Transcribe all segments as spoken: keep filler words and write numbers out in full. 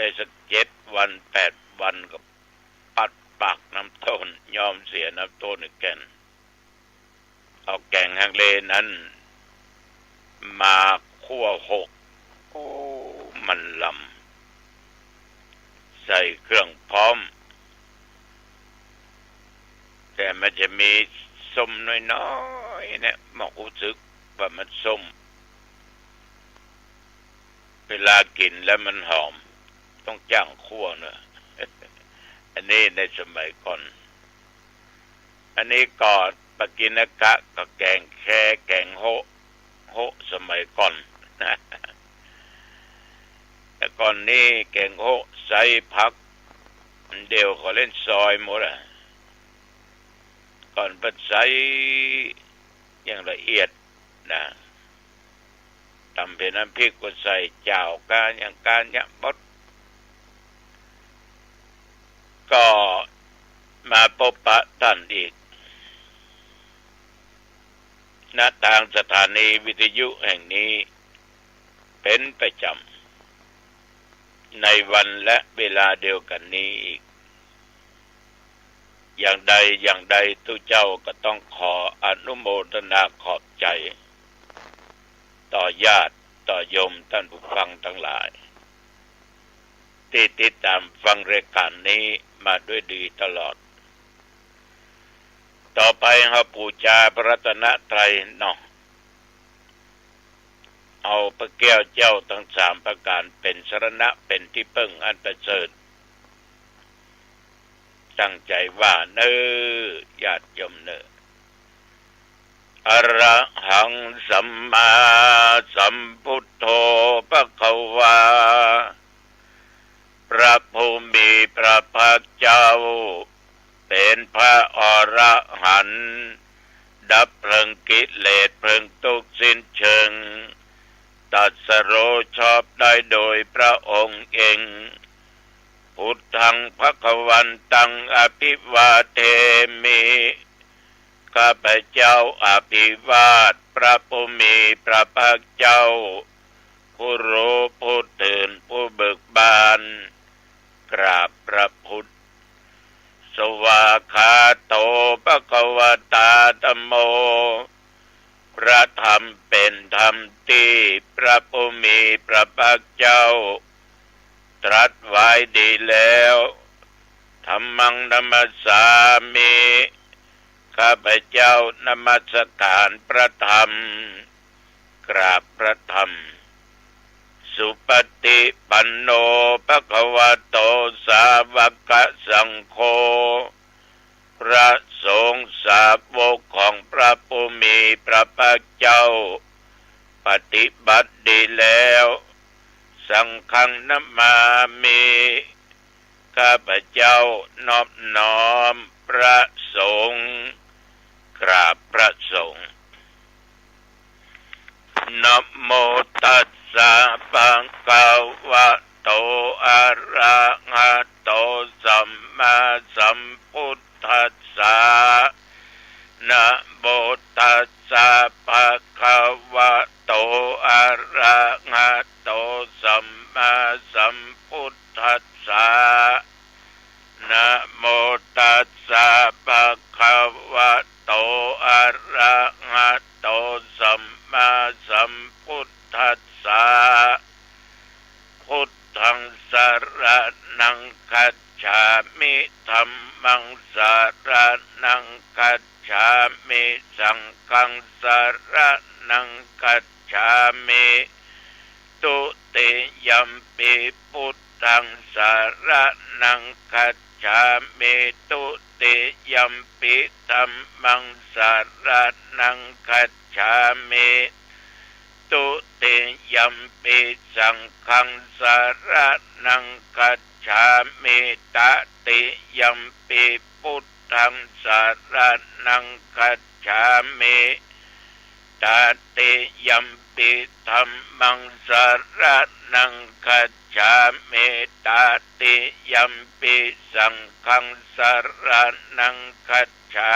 ได้สักเจ็ดวันแปดวันก็ปัดปากน้ำต้น ยอมเสียน้ำต้นแก่น เอาแก๋งฮังเลนั้นมาคั่วหก โอ้ มันลำ ใส่เครื่องพร้อม แต่มันจะมีส้มน้อยๆ เนี่ย บ่ฮู้สึกว่ามันส้ม เวลากิ๋นแล้วมันหอม ต้องจ้างคั่วเนาะ อันนี้ในสมัยก่อน อันนี้ก็ปากิณกะก็แก๋งแค แก๋งโฮะ โฮะสมัยก่อน แต่ก่อนนี้แก๋งโฮะใส่ผัก เดี๋ยวเขาเล่นซอยหมดอะ ก่อนเปิ้นใส่อย่างละเอียดนะ ต๋ำเป๋นน้ำพริกก็ใส่จ่าวก้าอย่างก้าเนี่ยหมด ก็มาปบปะต้านอีก ณ ตางสถานีวิทยุแห่งนี้เป๋นประจ๋ำ ในวันและเวลาเดียวกั๋นนี้อีก อย่างใดอย่างใดตุ๊เจ้าก็ต้องขออนุโมทนาขอบใจ๋ ต่อญาติต่อโยมต้านผู้ฟังตังหลาย ตี้ติดต๋ามฟังรายก๋านนี้มาด้วยดีตลอด ต่อไปเฮาปู๋จาพระรัตนตรัยเนาะ เอาพระแก้วเจ้าตังสามประก๋านเป๋นสรณะเป๋นตี้เปิ้งอันประเสริฐ ตั้งใจ๋ว่าเน่อ ญาติโยมเน่อ อะระหังสัมมาสัมพุทโธภะคะวา พระผู้มีพระภาคเจ้า เป๋นพระอรหันต์ ดับเพลิงกิเลสเพลิงตุ๊กข์สิ้นเชิง ตรัสรู้ชอบได้โดยพระองค์เอง พุทธังภะคะวันตังอภิวาเทมิ ข้าพเจ้าอภิวาทพระผู้มีพระภาคเจ้า ผู้รู้ผู้ตื่นผู้เบิกบาน กราบพระพุทธ สวากขาโตภะคะวะตาธัมโม พระธรรมเป๋นธรรมตี้พระผู้มีพระภาคเจ้าตรัสไว้ดีแล้ว ธัมมังนะมัสสามิ ข้าพเจ้านมัสการพระธรรม กราบพระธรรม สุปฏิปันโนภะคะวะโตสาวกสังโฆ พระสงฆ์สาวกของพระผู้มีพระภาคเจ้า ปฏิบัติดีแล้ว สังฆังนะมามิ ข้าพเจ้านอบน้อมพระสงฆ์ กราบพระสงฆ์ นะโมตัสสะภะคะวะโต อะระหะโต สัมมาสัมพุทธัสสะ นะโมตัสสะภะคะวะโต อะระหะโต สัมมาสัมพุทธัสสะ นะโมตัสสะภะคะวะโต อะระหะโต สัมมาสัมพุทธัสสะ พุทธังสะระณังคัจฉามิ ธัมมังสะระณังคัจฉามิ สังฆังสะระณังคัจฉามิ ตุติยัมปิพุทธังสะระณังคัจฉามิ ตุติยัมปิธัมมังสะระณังคัจฉามิ ตุติยัมปิสังฆังสะระณังคัจฉามิ ตติยัมปิพุทธังสะระณังคัจฉามิ ตติยัมปิธัมมังสะระณังคัจฉามิ ตติยัมปิสังฆังสะระณังคัจฉา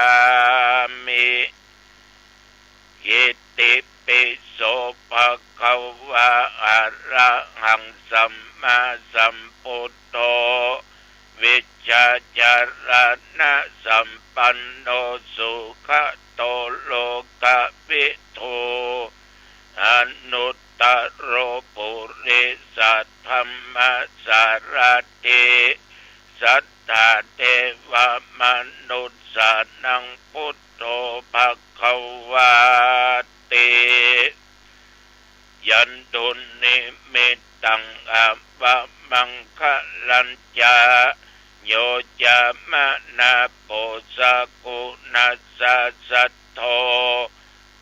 มิ อิติ ติโส ภะคะวา อะระหัง สัมมาสัมพุทโธ วิชชาจารณสัมปันโน สุขะโต โลกะวิทู อนุตตะโร ปุริสะธัมมะสารถิ สัตถาเทวะมนุสสานัง พุทโธ ภะคะวาติ ยันตุนิมิตตัง อะวะมังคะลัญจะ โย จะมะนาโป สะกุณัสสะ สัทโธ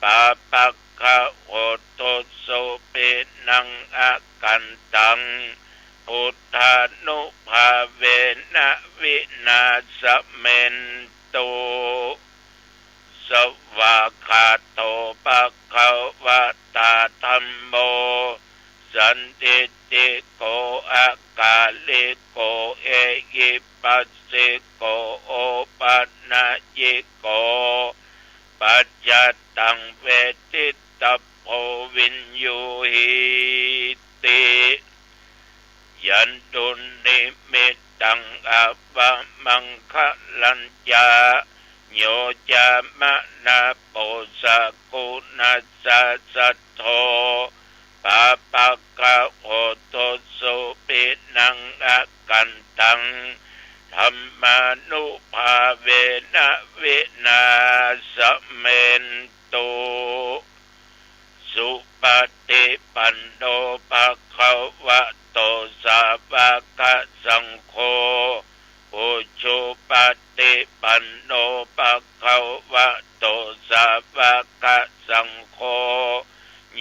ปาปะกะโห ตุสสุ ปิณัง อะกันตัง พุทธานุภาเวนะ วินาสะเมนตุ สวากขาโต ภะคะวะตา ธัมโม สันทิฏฐิโก อะกาลิโก เอหิปัสสิโก โอปันญิโก ปัจจัตตัง เวทิตะโพ วิญญูหิติ ยันตุนิมิตตัง อะวะมังคะลัญจะ โย จะมะนาโป สะกุณัสสะ สัทโธ ปาปะกะโห ตุสสุ ปิณัง อะกันตัง ธัมมานุภาเวนะ วินาสะเมนตุ สุปะฏิปันโน ภะคะวะโต สาวะกะสังโฆ อุจุปะฏิปันโน ภะคะวะโต สาวะกะสังโฆ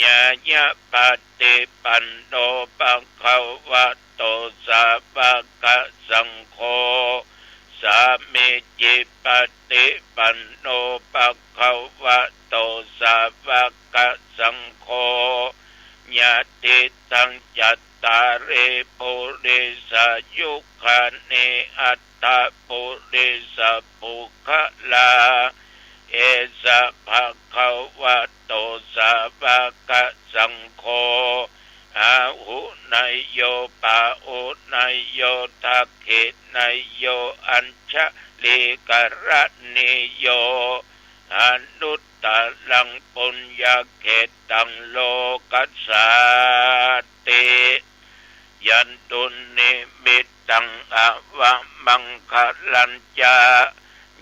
ญาณะปะฏิปันโน ภะคะวะโต สาวะกะสังโฆ สามีจิปะฏิปันโน ภะคะวะโต สาวะกะสังโฆ ยะติตัง จัตตาริ ปุริสายุคานิ อัตถะปุริสะปุคคลา เอสะ ภะคะวะโต สาวะกะสังโฆ อาหุเนยโย ปาหุเนยโย ทักขิเนยโย อัญชลีกรณีโย อนุตตะรัง ปุญญะเขตตัง โลกัสสาติ ยันตุนิมิตตัง อะวะมังคะลัญจะ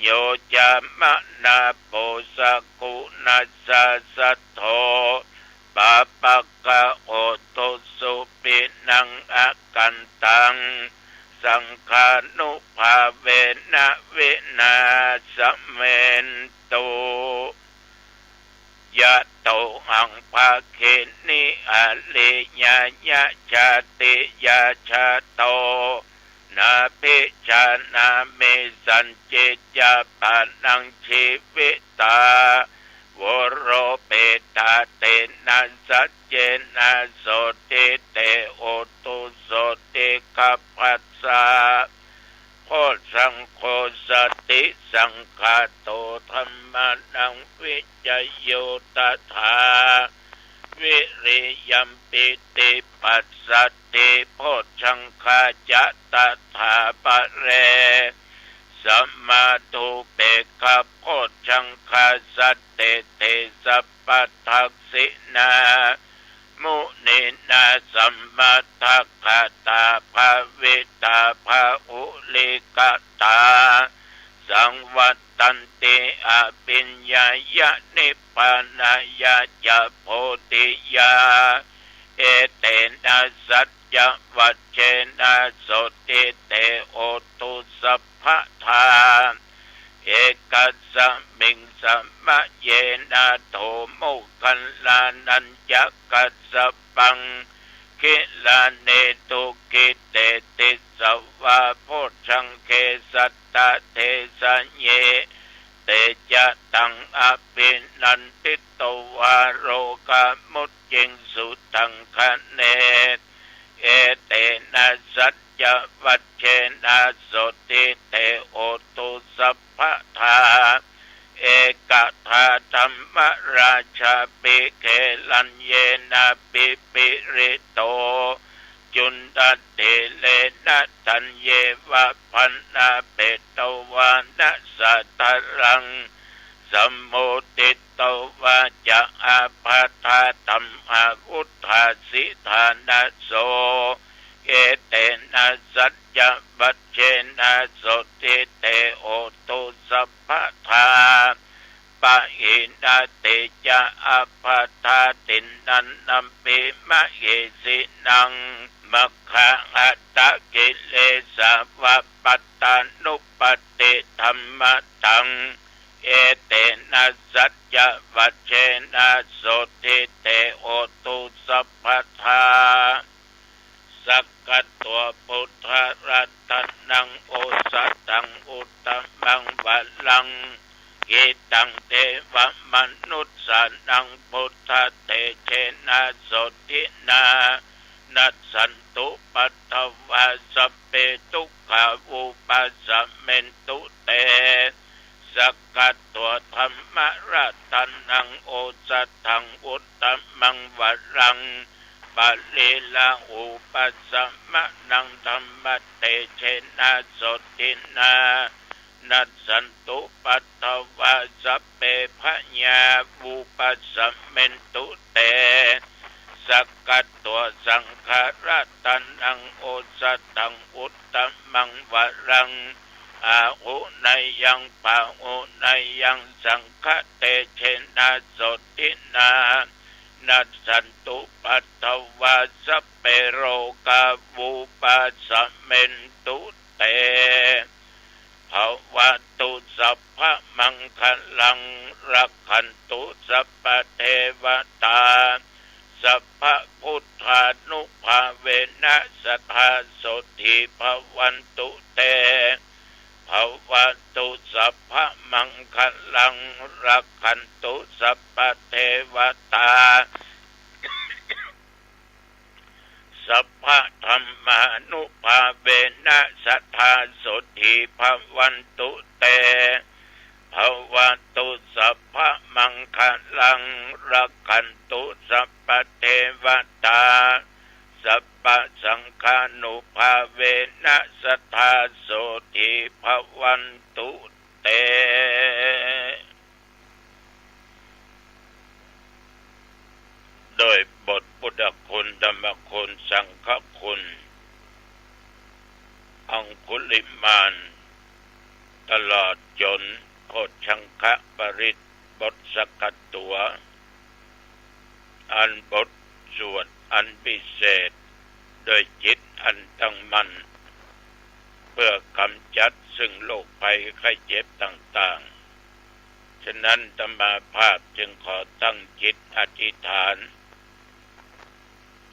โย จะมะนาโป สะกุณัสสะ สัทโธ ปาปะกะโห ตุสสุ ปิณัง อะกันตัง สังฆานุภาเวนะ วินาสะเมนตุ ยะโตหัง ภะคินิ อะริยะยะ ชาติยาชาโต นาภิจานามิ สัญญิจญาปะนัง จีวิตา โวโรปิตา เตนะ สัจเจนะ โสติ เต โหตุ โสติ ขัพพัสสะ โพชฌังโค สติสังคาโต ธัมมานัง วิจโย ตถา วิริยัม ปีติ ปัสสัทธิ โพชฌังคา จะ ตถาปะเร สะมาธุเปกขะ โพชฌังคา สัตเต เต สัพพะทักขิณา มุนีนา สัมมาทักขาตา ภาวิตา ภาหุลีกตา สังวัตตันติ อภิญญายะ นิพพานายะ จะ โพธิยา เอเตนะ สัจจะวัจเจนะ โสติ เต โหตุ สัพพะทา เอกัสสะมิง สะมะเยนะ โถ โมคคัลลานัญจะกัสสะปัง กิลานิ ทุกขิเต ติสสะวา โพชฌังเข สัตตะเทสะเย เตจะตัง อภินันทิโต วา โรกามุจจิงสุ ตังคะเน เอเตนะ สัจจะวัจเจนะ โสติ เต โหตุ สัพพะทา เอกทาธัมมราชาปิ เข เทเรนะ ธัญเยวะ ภะนะเปตวานะ สาทะรัง สะโมทิตวาจะ อาภาธา ธัมมา วุฑฒา สิทธานะโส เอเตนะ สัจจะวัจเจนะ โสตถิ เต โหตุ สัพพะทา ปะหินะ เตจะ อาภาธา ทินนันนัมปิ มะเหสินัง มัคคะ หัตถะ กิเลสาวะ ปัตตานุปัฏฐิ ธัมมะทัง เอเตนะ สัจจะวัจเจนะ โสตถิ เต โหตุ สัพพะทา สักขะ ตัว พุทธะ รัตนัง โอสะถัง อุตตะมัง วะรัง หิตัง เทวะ มนุสสานัง พุทธะ เตเจนะ โสตถินา นัสสันตุ ปัทถะวา สัพเพ ทุกขา วุปัสสะเมนตุ เต สักขะ ตัว ธัมมะ รัตนัง โอสะถัง อุตตะมัง วะรัง ปะริลาหู ปัสสะมะนัง ธัมมะ เตเจนะ โสตถินา นัสสันตุ ปัทถะวา สัพเพ พะยา วุปัสสะเมนตุ เต สักขะ ตัว สังฆะ รัตนัง โอสะถัง อุตตะมัง วะรัง อาหุเนยัง ปาหุเนยัง สังฆะ เตเจนะ โสตถินา นัสสันตุ ปัทถะวา สัพเพ โรกา วุปัสสะเมนตุ เต ภะวะตุ สัพพะมังคะลัง รักขันตุ สัพพะเทวะตา สัพพะพุทธานุภาเวนะ สะทา โสตถิ ภะวันตุ เต ภะวะตุ สัพพะมังคะลัง รักขันตุ สัพพะเทวะตา สัพพะธัมมานุภาเวนะ สะทา โสตถิ ภะวันตุ เต ภะวะตุ สัพพะมังคะลัง รักขันตุ สัพพะเทวะตา สัพพะสังฆานุภาเวนะ สะทา โสตถิ ภะวันตุ เต โดยบทพุทธคุณ ธรรมคุณ สังฆคุณ อังคุลิมาน ตลอดจ๋นโพชฌังคปริตร บทสักขะตั๋ว อันบทสวดอันวิเศษ โดยจิตอันตั้งมั่น เพื่อกำจัดซึ่งโรคภัยไข้เจ็บต่างๆ ฉะนั้นอาตมาภาพจึงขอตั้งจิตอธิษฐาน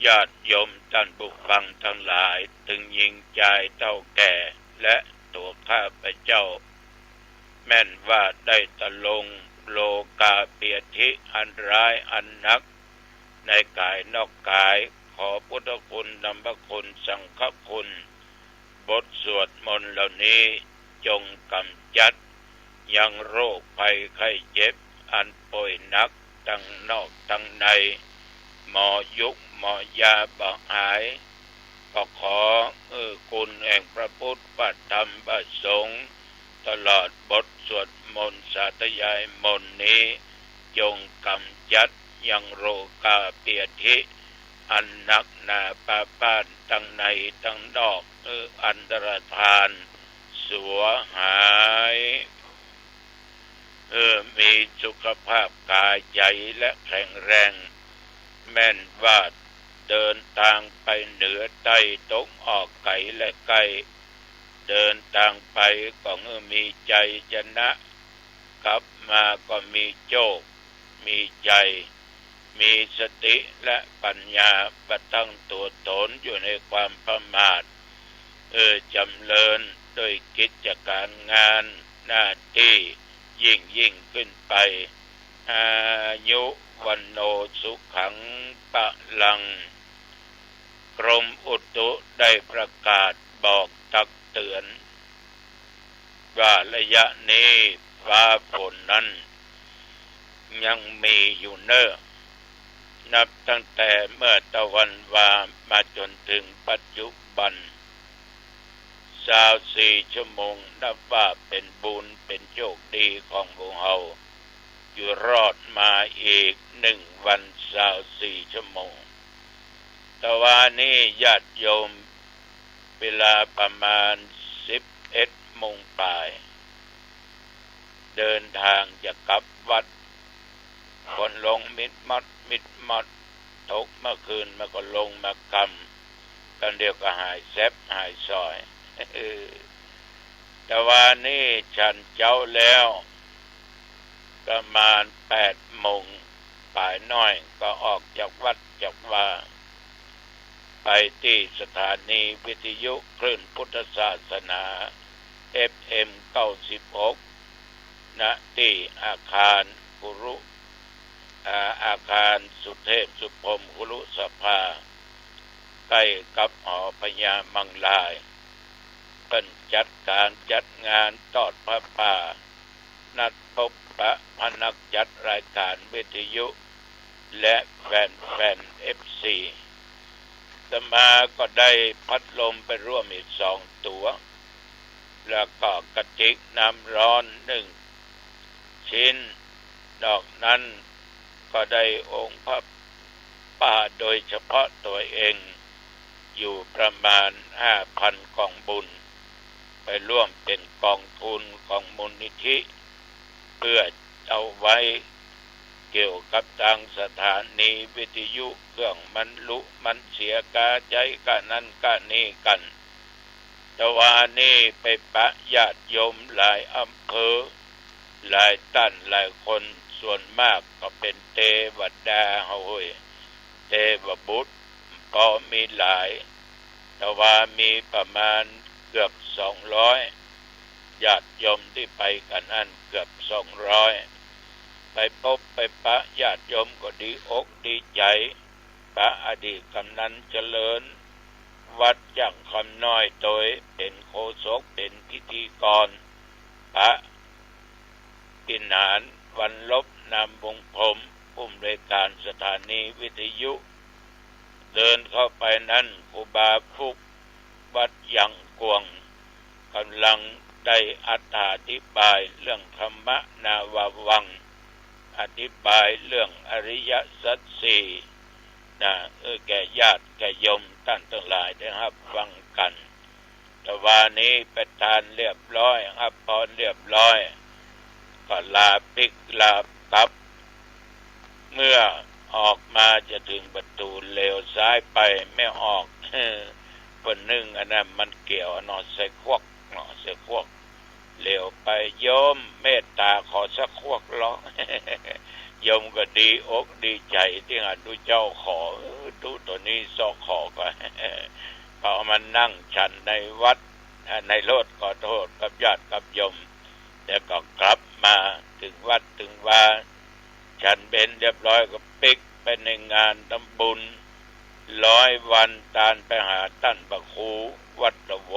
ญาติโยมต้านผู้ฟังตังหลาย ตึงญิงจายเฒ่าแก่ และตั๋วข้าพเจ้า แม่นว่าได้ตะลงโลกาเปียธิอันร้ายอันนัก ในก๋ายนอกก๋าย ขอพุทธคุณ ธรรมคุณ สังฆคุณ บทสวดมนต์เหล่านี้จงกำจัดยังโรคภัยไข้เจ็บอันป่วยหนักตังนอกตังใน หมอยุกหมอยาบ่หาย ก็ขอเออคุณแห่งพระพุทธพระธรรมพระสงฆ์ ตลอดบทสวดมนต์สาธยายมนต์นี้ จงกำจัดยังโรคาเปียธิอันนักหนาปาบ้านตังในตังนอก เอออันตรธาน สัวหาย เออมีสุขภาพก๋ายใจ๋และแข็งแรง แม่นว่าเดินตางไปเหนือใต้ตะวันออกไก๋และใก้ เดินตางไปก็เออมีใจ๋ชนะ กลับมาก็มีโจค มีใจ๋ มีสติและปัญญา บ่ตั้งตั๋วต๋นอยู่ในความประมาท เออจ๋ำเริญด้วยกิจก๋ารงานหน้าตี้ยิ่งๆ ขึ้นไป อายุ วัณโณ สุขัง พลัง กรมอุตุได้ประกาศบอกตักเตือน ว่าระยะนี้ฟ้าฝนนั้นยังมีอยู่เน่อ นับตั้งแต่เมื่อตะวันวามาจ๋นเถิงปัจจุบัน ซาวสี่ชั่วโมง นับว่าเป๋นบุญเป๋นโจคดีของหมู่เฮา อยู่รอดมาอีกหนึ่งวันซาวสี่ชั่วโมง ตะวานี้ญาติโยม เวลาประมาณสิบเอ็ดโมงป๋าย เดินตางจะกลับวัด คนลงมิดมอดมิดมอด ตกเมื่อคืนมาก็ลงมากำ ต๋อนเดียวก็หายแซบหายสอย ตะวานี้ฉันเจ๊าแล้ว ประมาณแปดโมงป๋ายน้อย ก็ออกจากวัดจากวา ไปตี้สถานีวิทยุคลื่นพุทธศาสนา เอฟเอ็ม เก้าสิบหก ณ ตี้อาคารคุรุ อ่า อาคารสุเทพสุพรหมคุรุสภา ใก้กับหอพญามังราย เปิ้นจัดก๋านจัดงานตอดผ้าป่า นัดปบปะพนักจัดรายก๋านวิทยุ และแฟนๆ เอฟซี อาตมาก็ได้พัดลมไปร่วมอีกสองตั๋ว แล้วก็กระติกน้ำร้อนหนึ่งชิ้น นอกนั้นก็ได้องค์พระป่าโดยเฉพาะตั๋วเอง อยู่ประมาณห้าพันกองบุญ ไปร่วมเป๋นกองทุนของมูลนิธิ เปื้อเอาไว้เกี่ยวกับตางสถานีวิทยุ เครื่องมันลุมันเสีย กาใจ๊ก้านั้นก้านี้กั๋น ตะวานี้ไปปะญาติโยมหลายอำเภอ หลายต้านหลายคน ส่วนมากก็เป๋นเตวดา โห้ย เตวบุตร ปอมีหลาย ตะวามีประมาณเกือบสองร้อย ญาติโยมตี้ไปกั๋นอั้นเกือบสองร้อย ไปปบไปปะญาติโยมก็ดีอกดีใจ๋ ปะอดีตกำนันเจริญ วัดจ้างคำน้อย โตยเป๋นโฆษกเป๋นพิธีกร ปะ กิ๋นหาร วรรณลบ นามวงศ์พรหม ผู้อำนวยก๋านสถานีวิทยุ เดินเข้าไปนั้น ครูบาฟุก วัดยางกวง ก่ำลังได้อธิบายเรื่องธรรมนาวาวังค์ อธิบายเรื่องอริยสัจสี่ นะ เออ แก่ญาติแก่โยมต้านตังหลายได้ฮับฟังกั๋น ตะวานี้ไปตานเรียบร้อย ฮับพรเรียบร้อย ก็ลาปิ๊กลากลับ เมื่อออกมาจะเถิงประตู๋ เหลียวซ้ายไป แม่ออก เปิ้นนึ่งอันนั้นมันเกี่ยวเนาะ ใส่ขวกเนาะ ใส่ขวก เหลียวไป โยมเมตต๋าขอสักขวกลอ โยมก็ดีอกดีใจ๋ตี้หันตุ๊เจ้าขอ เออ ตุ๊ตั๋วนี้ซอกขอก่อน ก็เอามานั่งฉันในวัด อ่า ในรถ ขอโต้ษ กับญาติกับโยม แล้วก็กลับมาเถิงวัดเถิงวา ฉันเพลเรียบร้อยก็ปิ๊กไปในงานตำบุญร้อยวัน ตานไปหาต้านพระครูวัดตะโว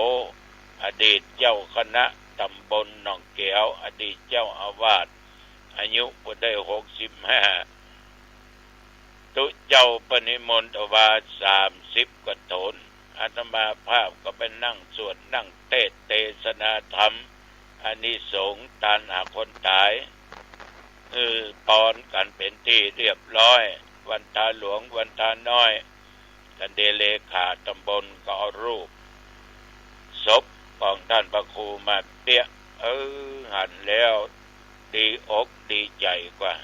อดีตเจ้าคณะตำบลหนองแก๋ว อดีตเจ้าอาวาส อายุก็ได้หกสิบห้า ตุ๊เจ้าปรินิพพานตะวาสามสิบกว่าโตน อาตมาภาพก็ไปนั่งสวดนั่งเตสน์เตสนาธรรม อานิสงส์ตานหาคนต๋าย เออ ปอนกั๋นเป๋นตี้เรียบร้อย วันทาหลวง วันทาน้อย ต้านเดเลขาตำบลก็เอารูปศพของต้านพระครูมาเปียะ เออ หันแล้วดีอกดีใจ๋กว่า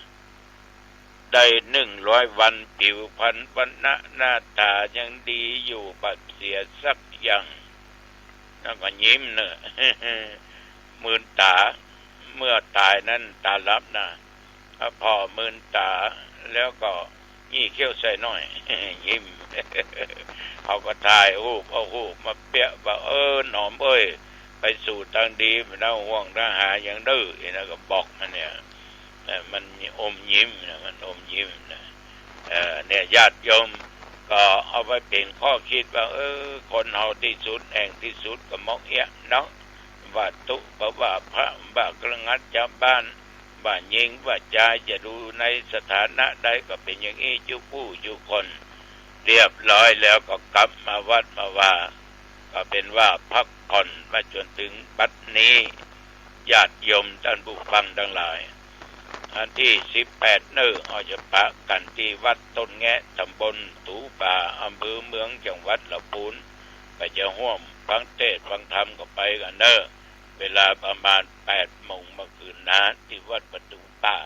ได้หนึ่งร้อยวัน ผิวพรรณวรรณะหน้าต๋ายังดีอยู่ บ่เสียสักอย่าง แล้วก็ยิ้มเน่อ มืนต๋า เมื่อต๋ายนั้นต๋าหลับนะ ถ้าผ่อมืนต๋าแล้วก็ยี่เขี้ยวใส่หน้อย ยิ้ม เขาก็ถ่ายรูป เอารูปมาเปียะว่า เออ หนอมเอ้ย ไปสู่ตางดี บ่ต้องห่วงตางหาอย่างเน่อ อีนั้นก็บอกมันเนี่ย เออ มันอมยิ้มนะ มันอมยิ้มนะ เออ เนี่ย ญาติโยมก็เอาไว้เป๋นข้อคิดว่า เออ คนเฮาตี้สุดแห่งตี้สุดก็มอกเอี้ยะเนาะ ว่าตุ๊ บ่ว่าพระ บ่าเครื่องงัดจาวบ้าน ว่าหญิงว่าจาย จะดูในสถานะใดก็เป๋นอย่างอี้จุผู้จุคน เรียบร้อยแล้วก็กลับมาวัดมาวา ก็เป๋นว่าพักผ่อนมาจ๋นเถิงบัดนี้ ญาติโยมต้านผู้ฟังตังหลาย อันตี้สิบแปดเน่อ เฮาจะปะกั๋นตี้วัดต้นแงะ ต๋ำบลถูป่า อำเภอเมือง จังหวัดลำพูน ก็จะฮ่วมฟังเตสน์ฟังธรรมกั๋นไปกั๋นเน่อ เวลาประมาณแปดโมงเมื่อคืนนะ ตี้วัดประตู๋ป่า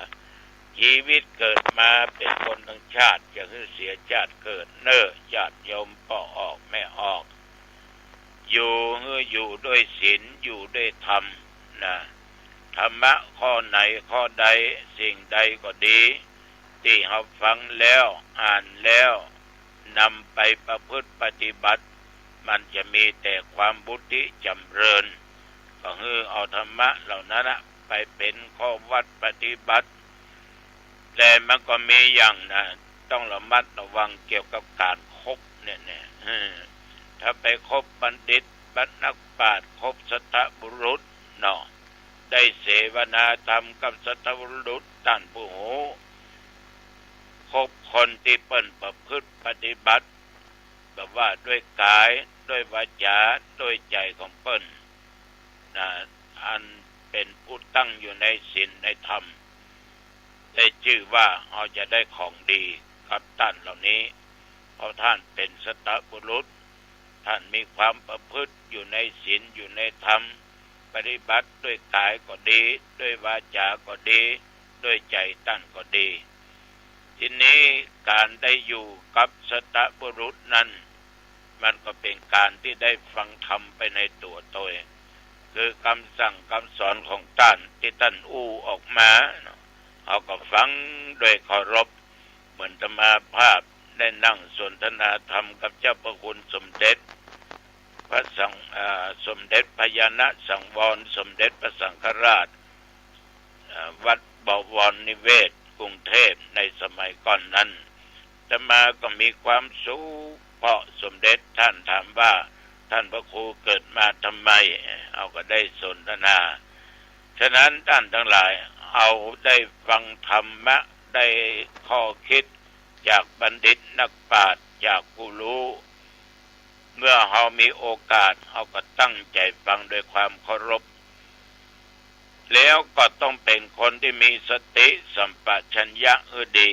จีวิตเกิดมาเป๋นคนตังชาติ จะหื้อเสียจาติเกิดเน่อ ญาติโยมป้อออกแม่ออก อยู่หื้ออยู่ด้วยศีล อยู่ด้วยธรรมนะ ธรรมะข้อไหนข้อใด สิ่งใดก็ดี ตี้เฮาฟังแล้ว อ่านแล้ว นำไปประพฤติปฏิบัติ มันจะมีแต่ความวุฒิจ๋ำเริญ ก็หื้อเอาธรรมะเหล่านั้นนะ ไปเป๋นข้อวัดปฏิบัติ แต่มันก็มีอย่างนะ ต้องระมัดระวังเกี่ยวกับก๋านคบเนี่ย เนี่ย เออ ถ้าไปคบบัณฑิต บัณฑ นักปราชญ์ คบสัตบุรุษเนาะ ได้เสวนาธรรมกับสัตบุรุษต้านผู้ฮู้ คบคนตี้เปิ้นประพฤติปฏิบัติ แบบว่าด้วยก๋าย ด้วยวาจ๋า ด้วยใจ๋ของเปิ้นนะ อันเป๋นผู้ตั้งอยู่ในศีลในธรรม ได้จื้อว่าเฮาจะได้ของดีกับต้านเหล่านี้ เพราะต้านเป๋นสัตบุรุษ ต้านมีความประพฤติอยู่ในศีล อยู่ในธรรม ปฏิบัติด้วยก๋ายก็ดี ด้วยวาจ๋าก็ดี ด้วยใจ๋ต้านก็ดี ทีนี้ก๋านได้อยู่กับสัตบุรุษนั้น มันก็เป๋นก๋านตี้ได้ฟังธรรมไปในตั๋วโตย คือกำสั่งกำสอนของต้านตี้ต้านอู้ออกมาเนาะ เฮาก็ฟังด้วยเคารพ เหมือนอาตมาภาพได้นั่งสนทนาธรรมกับเจ้าพระคุณสมเด็จพระสัง อ่า สมเด็จพญาณสังวร สมเด็จพระสังฆราช อ่า วัดบวรนิเวศ กรุงเทพฯ ในสมัยก่อนนั้น อาตมาก็มีความสุข เพราะสมเด็จต้านถามว่า ต้านพระครูเกิดมาทำไม เฮาก็ได้สนทนา ฉะนั้นต้านตังหลาย เฮาได้ฟังธรรมะ ได้ข้อคิดจากบัณฑิตนักปราชญ์ จากผู้ฮู้ เมื่อเฮามีโอกาส เฮาก็ตั้งใจ๋ฟังด้วยความเคารพ แล้วก็ต้องเป๋นคนตี้มีสติสัมปชัญญะหื้อดี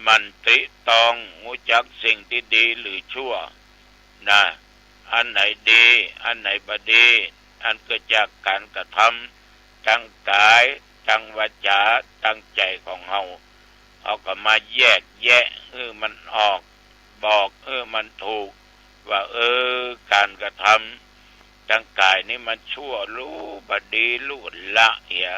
หมั่นตริตรอง ฮู้จักสิ่งตี้ดีหรือชั่วนะ อันไหนดี อันไหนบ่ดี อันเกิดจากก๋านกระทำ ตังก๋าย ตังวาจ๋า ตังใจ๋ของเฮา เฮาก็มาแยกแยะหื้อมันออก บอกหื้อมันถูก ว่า เออ ก๋านกระทำตังก๋ายนี้มันชั่ว ฮู้บ่ดี ฮู้ละเหีย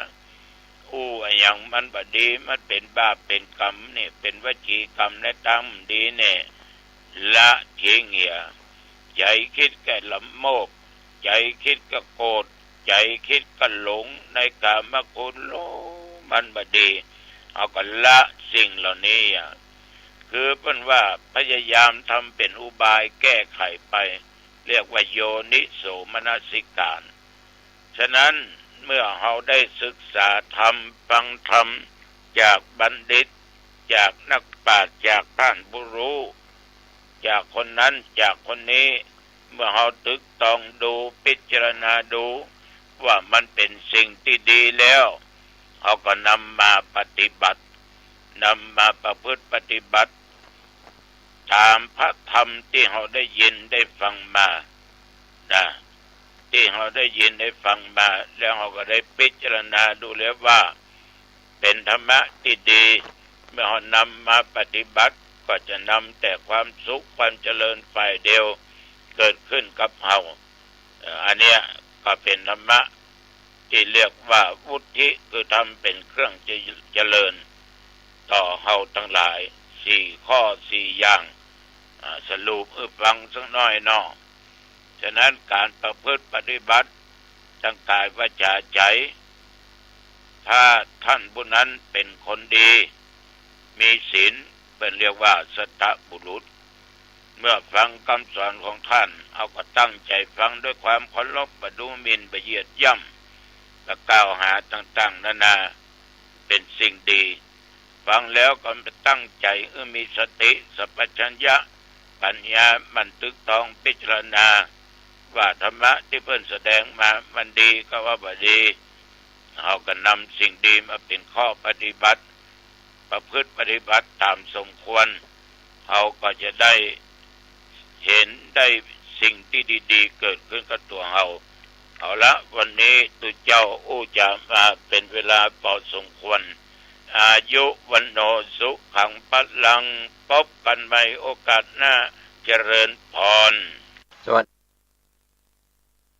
อู้อะหยังมันบ่ดี มันเป๋นบาปเป๋นกรรมนี่ เป๋นวจีกรรมและตางบ่ดีนี่ ละทิ้งเหีย ใจ๋กึ๊ดก็ละโมบ ใจ๋กึ๊ดก็โกรธ ใจ๋กึ๊ดก็หลงในกามคุณ ฮู้มันบ่ดี เฮาก็ละสิ่งเหล่านี้อะ คือเปิ้นว่าพยายามทำเป๋นอุบายแก้ไขไป เรียกว่าโยนิโสมนสิการ ฉะนั้นเมื่อเฮาได้ศึกษาธรรม ฟังธรรมจากบัณฑิต จากนักปราชญ์ จากต้านผู้ฮู้ จากคนนั้น จากคนนี้ เมื่อเฮาตรึกตรองดู พิจารณาดู ว่ามันเป๋นสิ่งตี้ดีแล้ว เฮาก็นำมาปฏิบัติ นำมาประพฤติปฏิบัติ ต๋ามพระธรรมตี้เฮาได้ยินได้ฟังมานะ ตี้เฮาได้ยินได้ฟังมา แล้วเฮาก็ได้พิจารณาดูแล้วว่า เป๋นธรรมะตี้ดี เมื่อเฮานำมาปฏิบัติ ก็จะนำแต่ความสุขความเจริญฝ่ายเดียวเกิดขึ้นกับเฮา เอ่อ อันเนี้ยก็เป๋นธรรมะตี้เรียกว่าวุฒิ คือธรรมเป๋นเครื่องจะเจริญต่อเฮาตังหลาย สี่ข้อสี่อย่าง อ่า สรุปหื้อฟังสักหน้อยเนาะ ฉะนั้นก๋านประพฤติปฏิบัติ ตังก๋ายวาจ๋าใจ๋ ถ้าต้านผู้นั้นเป๋นคนดี มีศีล เปิ้นเรียกว่าสัตบุรุษ เมื่อฟังกำสอนของต้าน เฮาก็ตั้งใจ๋ฟังด้วยความเคารพ บ่ดูหมิ่น บ่เหยียดหย่ำ บ่กล่าวหาต่างๆ นานา เป๋นสิ่งดี ฟังแล้วก็ตั้งใจ๋หื้อมีสติ สัมปชัญญะ ปั๋ญญา บันทึกตอง พิจารณา ว่าธรรมะตี้เปิ้นแสดงมามันดีก็ว่าบ่ดี เฮาก็นำสิ่งดีมาเป๋นข้อปฏิบัติ ประพฤติปฏิบัติต๋ามสมควร เฮาก็จะได้เห็นได้สิ่งตี้ดีๆ เกิดขึ้นกับตั๋วเฮา เอาละ วันนี้ตุ๊เจ้าอู้จ๋ามาเป๋นเวลาปอสมควร อายุ วัณโณ สุขัง พลัง ปบกั๋นใหม่โอกาสหน้า เจริญพร สวัสดี